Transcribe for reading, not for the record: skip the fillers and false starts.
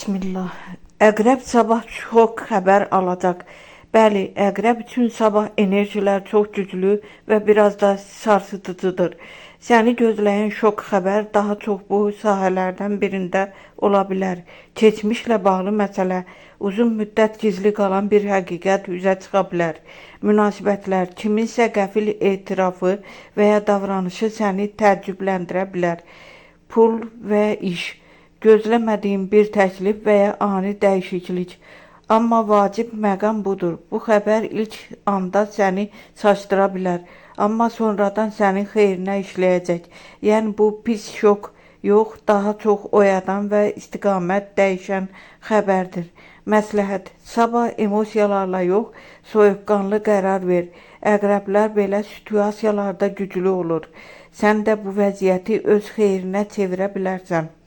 Bismillah. Əqrəb sabah şok xəbər alacaq. Bəli, əqrəb üçün sabah enerjilər çox güclü və biraz da sarsıdıcıdır. Səni gözləyən şok xəbər daha çox bu sahələrdən birində ola bilər. Keçmişlə bağlı məsələ, uzun müddət gizli qalan bir həqiqət üzə çıxa bilər. Münasibətlər, kiminsə qəfil etirafı və ya davranışı səni təəccübləndirə bilər. Pul və iş, gözləmədiyin bir təklif və ya ani dəyişiklik. Amma vacib məqam budur. Bu xəbər ilk anda səni çaşdıra bilər, amma sonradan sənin xeyrinə işləyəcək. Yəni bu pis şok yox, daha çox oyadan və istiqamət dəyişən xəbərdir. Məsləhət: sabah emosiyalarla yox, soyuqqanlı qərar ver. Əqrəblər belə situasiyalarda güclü olur. Sən də bu vəziyyəti öz xeyrinə çevirə bilərsən.